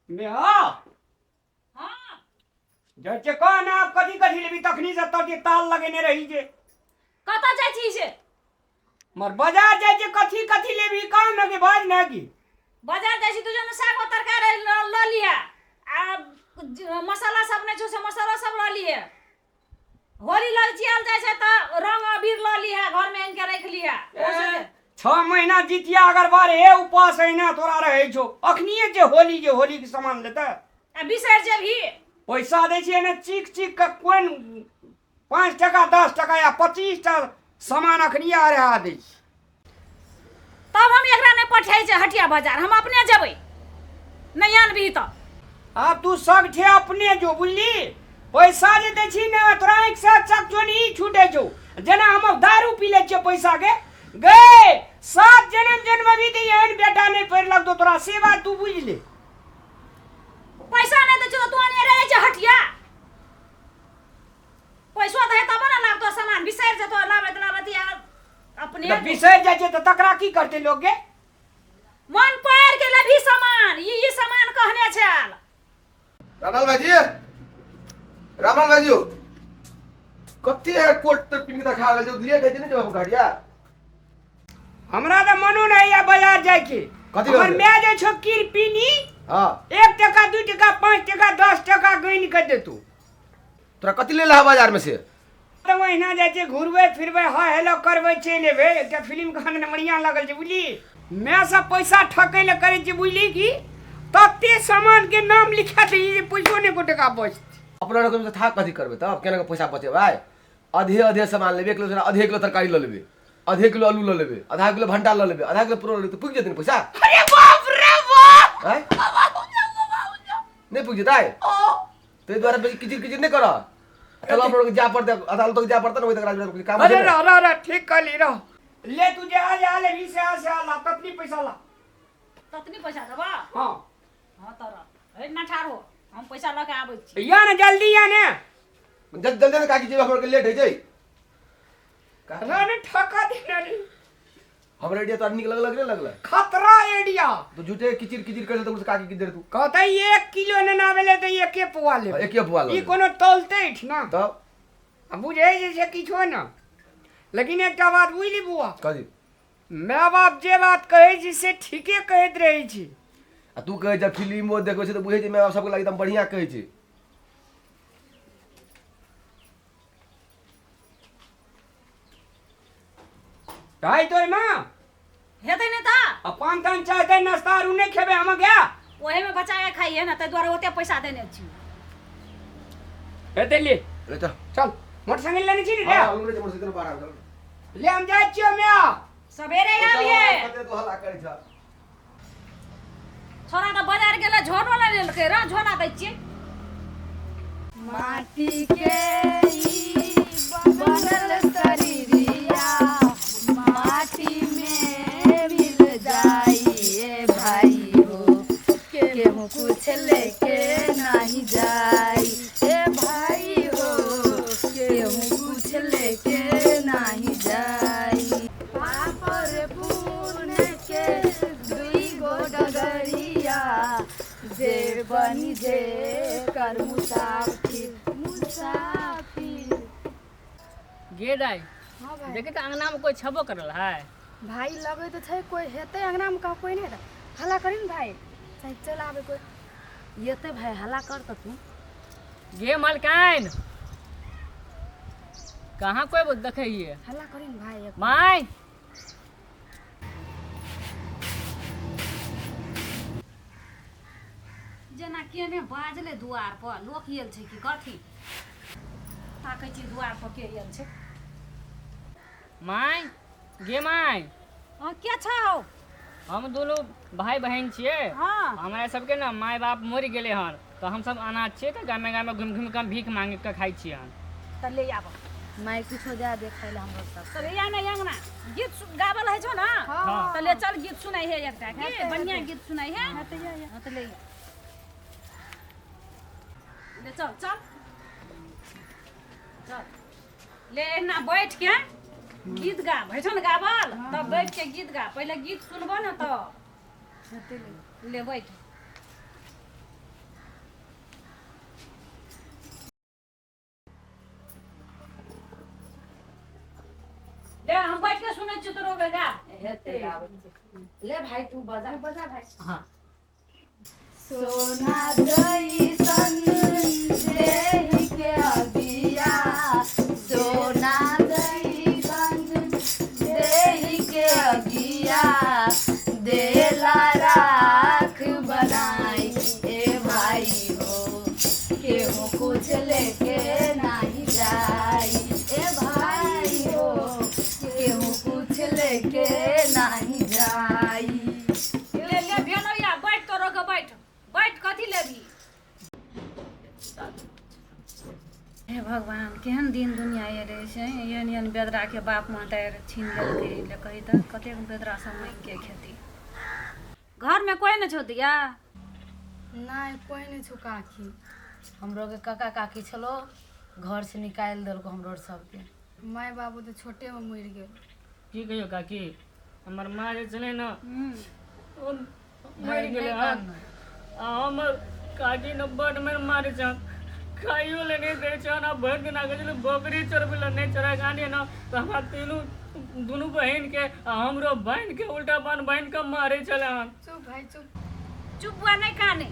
नेहा हाँ जाइ छै कह ने आब कथी कथी लेबी तखनी से तब ताल लगेने रही जे कतऽ जाइ छी से मर बाजार जाइ छै कथी कथी लेबी कह ने कि बाज ने की बाजार जाइ छी तू जन साग तरकारी लऽ लिहे आ मसाला सब नहि छौ से मसाला सब लऽ लिहे होली लगचियाल जाइ छै तऽ रंग अबीर लऽ लिहे घरमे आनि के राखि लिहे ए, 6 महीना जितिया अगर बार हे उपास अहिना तोरा रहै छौ अखनिए जे होली जे होली के सामान लेतै आ बिसरि जेबही पैसा दै छियै ने चीख चीख के कोन 5 टका 10 टका या 25 टा सामान अखनिए अरहा दै छी। तब हम एकरा नहि पठै छै हटिया बाजार, हम अपने जेबै। नहि आनबही तऽ आब तू सगठे अपने जो, बुझली? पैसा जे दै छी ने तोरा आँखि से चकचोनी छूटे छौ, जेना हम दारू पी लै छियै पैसा के। गए सात जन्म जन्मबी तऽ एहन बेटा नहि पड़ि लगतौ तोरा, से बात तू बुझि ले। पैसा नहि दै छौ तऽ तू अनेरे जाइ छै हटिया। पैसो दे तब ने लाबतो सामान, बिसरि जेतो लाबैत लाबैत या अपने। तऽ बिसरि जाइ छै तऽ तकरा की करतै लोक गे? मन पारि के लेबही सामान, ई सामान कहने छल। रामलाल भाईजी, रामलाल भाईजी, कते है कोट तर पिन के देखा गेल जो लेट है ने जब घड़िया। हमरा तऽ मनो नहि होइए बाजार जाइके। कथी हमर रहतै? माय जे छौ किरपिनी, 1 टका, 2 टका, 5 टका, 10 टका गनि कऽ देतौ। तोरा कथी ले लहा बाजार में से? तऽ ओहिना जाइ छै घुरबै फिरबै, हाय हेलो करबै, चलि एबै। एकटा फिल्म कहानी बढ़िआँ लागल छै, बुझली? माय सब पैसा ठकै लए करै छै, बुझली? कि तते सामानके नाम लिखा दै जे पैसो नहि एको टका बचतै। अपना रकम से था कथी करबै तब? केना के पैसा बचेबै? आधे आधे सामान लेबै, 1 किलो आधे किलो तरकारी लऽ लेबै, आधे किलो आलू लऽ लेबै, आधा किलो भंटा लऽ लेबै, आधा किलो परोड़ लऽ लेबै, तऽ पुगि जेतै ने पैसा? अरे बाप रे बाप! आँय, नहि पुगि जेतै? ताहि दुआरे बेसी किचिर किचिर नहि करऽ। चल, अपना लोग जाय पड़तै, अदालत तक जाय पड़तै ने, ओहि तक राजू काम अरे छै ने। रह रह रह, ठीक कहली, रह। ले तू जे आ जा ले से आ से आ ला, ततनी पैसा ला। ततनी पैसा देबा? हाँ। हाँ तऽ रह, हे ना ठाढ़ हो, हम पैसा लऽ के आबै छी। या ने, जल्दी या ने। जल्दी ने काकी, जेबै हमरा लेट होइ छै। रह ने, ठका देने रे। हमरा आइडिया तोरा नीक लगलक नहि लगलक? खतरा आइडिया। तू झूठे किचिर किचिर कर तो काकी की देर तू। कहते 1 किलो ने नावेले तऽ एके पुआ ले। एके पुआ लऽ ई लेबै। कोनो तौलते ना? तब। आ बुझै जे छै किछो ना, लेकिन एकटा बात बुझली बुआ? कथी? माय बाप जे बात कहै छी से ठीके कहैत रहै छी। आ तू कहै छै फिल्मो देखै छै तऽ बुझै छै माय बाप सबके लागि एकदम बढ़िया कहै छै। चाय तो ओहिमे हेतै नहि तऽ। आ पान तान चाय ताय नाश्ता आरू नहि खेबै हम गया? ओहिमे बचा के खाइए ने, ताहि दुआरे ओते पैसा देने छी। हेतै, ले। ले चल। चल, मोटरसाइकिल लेने छी ने रे? हाँ, लूरे छै मोटरसाइकिल बाहर चल। ले, हम जाइ छियो म्या। सवेरे आबिहे। कते तू हल्ला करै छ? छोरा तऽ बाजार गेलै, झोलो नहि लेलकै र, झोला दै छियै। माटी के ई बनल शरीरिया माटी में मिल जाई ए भाई हो, केहू कुछ लेके नहीं जाई ए भाई हो, केहू कुछ लेके नहीं जाई। पाप और पुण्य के दुई गो डगरिया, जे बनी जे कर मुसाफिर मुसाफिर। गे दाइ। हाँ भाई। देखी तऽ, अंगनामे कोइ छेबो करल है? भाई, लगे तऽ छै कोइ हेतै अंगनामे, कह कोइ नहि हेतै। हल्ला करी ने भाई, चाहे चल आबै कोइ एतै। भाई, हल्ला कर तऽ तू। गे मलकाइन, कहाँ कोइ देखै हियै? हल्ला करी ने भाई एक। माय। जेना केने बाजलै दुआर पर, लोक आयल छै कि कथी? ताकै छी दुआर पर के आयल छै। माय, गे माय। हँ, के छौ? हम दुनू भाई बहिन छियै। हमरा सबके ने माय बाप मरि गेलै हन, तऽ हमसब अनाथ छियै, तऽ गामे गामे घुमि घुमि कऽ भीख मांगि कऽ खाइ छियै हन। तऽ ले आब। माय, कुछो दए दे खाइ लए हमरो सब। तऽ ले आ ने अंगना, गीत गाबल होइ छौ ने? हाँ। तऽ ले चल, गीत सुनाइ है एकटा के, बढ़िआँ गीत सुनाइ है। हाँ, तऽ ले आ। ले चल चल चल, ले एहिना बैठ के गीत गा। होइ छौ ने गाबल? तब बैठ के गीत गा। पहिले गीत सुनबो ने तऽ ले बैठ। ले हम बैठ के सुनै छियौ तोरो के गा। हेतै गाबै ले भाई तू बजा बजा भाई। हाँ। सोना जैसन देहि के अगिया, सोना जैसन देहि के अगिया, देला राख बनाई ए भाई हो, केहू कुछ लेके नाही जाई ए भाई हो, केहू कुछ लेके नाही जाई। ले ले भेलैया बैठ तोरो के बैठ बैठ कथी लेबही। हे भगवान केहन दिन दुनिया एलै छै, एहन एहन बेदराके बाप महतारि छीन लेलकै। ले कही तऽ कतेक बेदरा सब मांगिके खेती। घरमे कोइ नहि छौ दिया? नहि कोइ नहि छौ काकी। हमरो के काका काकी छलो, घर से निकालि देलको हमरो सबके। माय बाबू तऽ छोटे में मरि गेल। की कहियो काकी, हमर माँ जे छलै ने ओ मरि गेलै हन, आ हमर काकी ने बड मारि मारै छन, खाइयो ले नहि दै छन, आ भरि दिन आगे छलै बकरी चरबै लए, नहि चराय के आनिए ने तऽ हमरा तीनू दुनू बहिन के आ हमरो बहिन के उल्टा बन बहिन के मारै छलै हन। चुप भाई चुप। चुप बुआ नहि काने,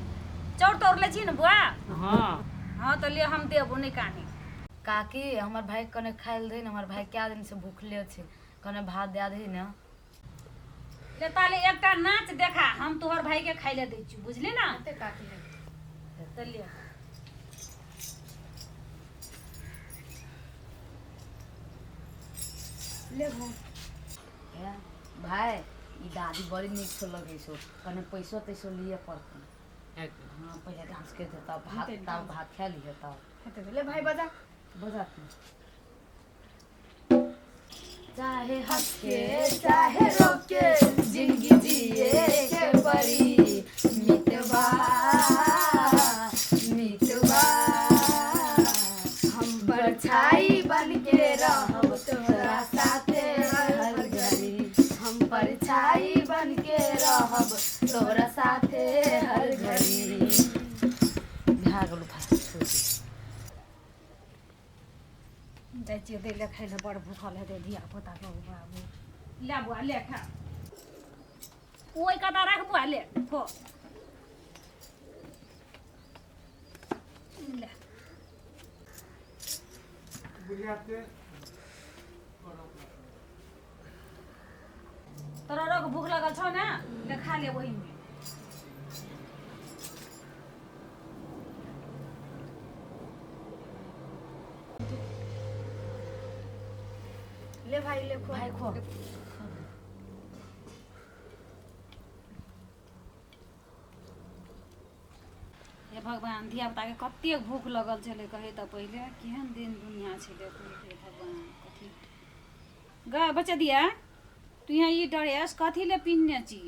चौर तोड़ लै छी ने बुआ? हाँ। हाँ तऽ ले हम देबो नहि काने। काकी हमर भाई कने खाइ लए दही ने, हमर भाई कए दिन से भूखले छै, कने भात दए दही ने। ले ताले एकटा नाच देखा, हम तोहर भाई के खाइ ले दै छियौ, बुझली ना? हेतै काकी तऽ ले। ले भाई। हे भाई ई दादी बड़ी नीक छौ लगै छौ, कने पैसो तैसो लिए पड़तै। हाँ पहिले डांस करतै तब भात, तब भात खा लिहे तब। हेतै ले भाई बजा। बजा तू। चाहे हंस के चाहे रोके जिंदगी जिए के परी, मितवा मितवा हम परछाई बन के रहब तोरा साथे हर घड़ी, हम परछाई बन के रहब तोरा साथे हर घड़ी। भए गेलौ भात छोटी। जाइ छियै दै लए खाइ लए, बड़ भूखल हेतै धिया पुता के बाबू। ले बुआ ले खा, ओहि कता राख बुआ, ले खो ले। तोरा रोग भूख लगल छौ ने, ले खा ले ओहिमे। ले भाई ले खो। भाई खो। हे भगवान धिया पुता के कतेक भूख लगल छलै कहे तऽ पहिले, केहन दिन दुनिया छलै हे भगवान। कथी गा बच्चा दिया तू यहाँ ई ड्रेस कथी ले पिन्हने छी?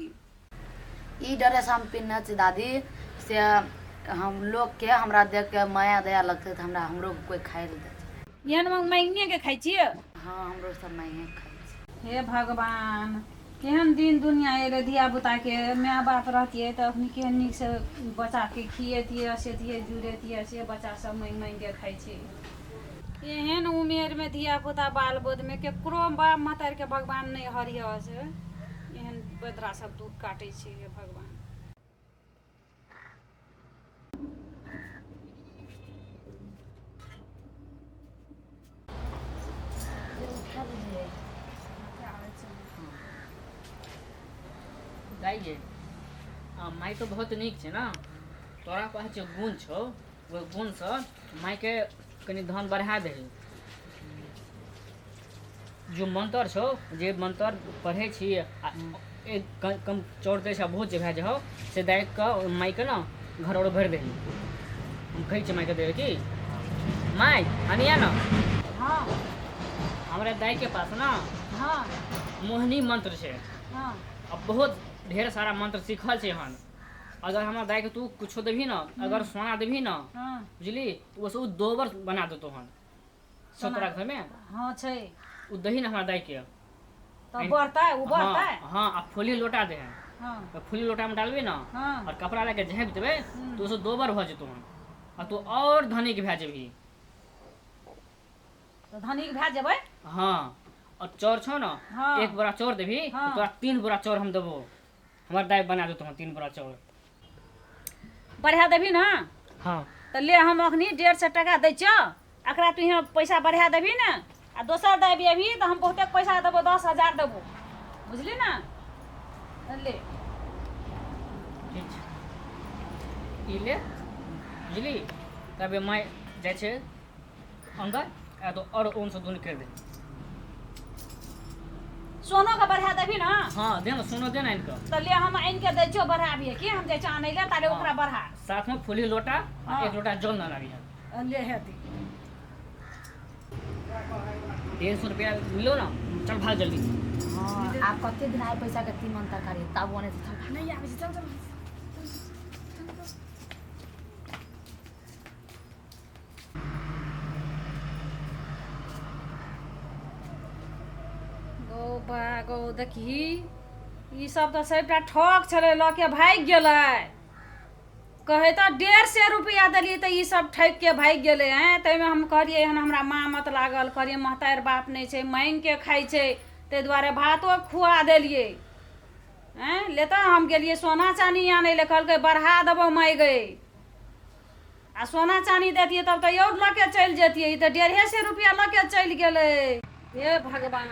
ई ड्रेस हम पिन्हने छी दादी, से हम लोग के हमरा देख के माया दया लगतै तऽ हमरा हमरो कोइ खाइ लए देतै। एहन मांगिए के खाइ छियै? हाँ हमरो सब मांगिए के खाइ छियै। हे भगवान केहन दिन दुनिया एलै, धिया पुता के माय बाप रहतियै तऽ अखनी केहन नीक से बच्चा के खियेतियै सेतियै जुड़ेतियै, से बच्चा सब मांगि मांगि के खाइ छै। एहन उमेर में धिया पुता बाल बोध में केकरो बाप महतारि के भगवान नहि हरिहस, एहन बेदरा सब दुख काटै छै। हे भगवान। दाइये माय तो बहुत नीक छै ने, तोरा पास जे गुण छौ ओहि गुणसँ मायके कनि धन बढ़ा दही। जो मंत्र छौ जे मंत्र पढ़ै छी आ एक कम चौर दै छै बहुत जे भए जाओ से दाइ के मायके ने घर और भरि दही। हम कहै छियै मायके दै की माय अनिया ने। हाँ। हमरा दाइ के पास ना हाँ मोहिनी मंत्र छै। हाँ। अब बहुत ढेर सारा मंत्र सीखल छै हन। अगर हमरा दाइ के तू कुछो देबही ना, अगर सोना देबही ना, हाँ बुझली, तो वो सब दोबर बना देतो हन सब तोरा घर में। हाँ छै। उ दही ना हमरा दाइ के तो बढ़तै, उ बढ़तै। हाँ हाँ, आ फूली लोटा दे हैं। हाँ। तो फूली लोटा में डालबी ना हाँ और कपड़ा लेके झाँपि देबै तो ओसे दोबर भऽ जेतौ हन आ तू और धनिक भए जेबही। तो धनिक भए जेबै। हाँ और चाउर छौ ना? हाँ। एक बोरा चाउर देबही? हाँ। तो तोरा 3 बोरा चाउर हम देबो। हमर दाइ बना देतौ 3 बोरा चाउर। बढ़ा देबही ने? हाँ। तऽ ले, हम अखनी 150 टका दै छियौ। एकरा तू यहाँ पैसा बढ़ा देबही ने आ दोसर दाइ अबही तऽ हम बहुते पैसा देबो, 10,000 देबो, बुझली ने? तऽ ले। ठीक छै, ई ले, बुझली? तब माय जाइ छै अन्दर आ तो और ओनसँ दुनू करि दे। सोनो के बढ़ा देबही ने? हाँ, दे ने, सोनो दे ने आनि कऽ। तऽ ले, हम आनि के दै छियौ, बढ़ाबिहे की। हम जाइ छियौ आनै लए, ताले ओकरा बढ़ा। साथमे फूली लोटा आ एक लोटा जल न लाबिहे। ले, हेतै। 150 रुपया मिलो ना, चल भाग जल्दी। हाँ, आब कते दिन आए पैसा के तीमन तरकारी तब बने छै, चल भाग। नहीं आबै छै, चल चल। गौ बा गौ, देखही, ई सब तऽ सबटा ठक छलै, लऽ के भागि गेलै। कहै तऽ 150 रुपया देलियै तऽ ई सब ठकि के भागि गेलै। हैं, ताहिमे हम कहलियै हन, हमरा माँ मत लागल। कहलियै महतारि बाप नहि छै, माँगि के खाइ छै, ताहि दुआरे भातो खुआ देलियै। हैं, ले तऽ हम गेलियै सोना चानी आनै लए, कहलकै बढ़ा देबौ माय गै। आ सोना चानी दैतियै तब तऽ और लऽ के चलि जैतियै। ई तऽ 150 रुपया लऽ के चलि गेलै। हे भगवान,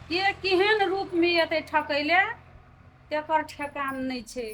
के केहन रूपमे एतै ठकै ले, तेकर ठेकान नहि छै।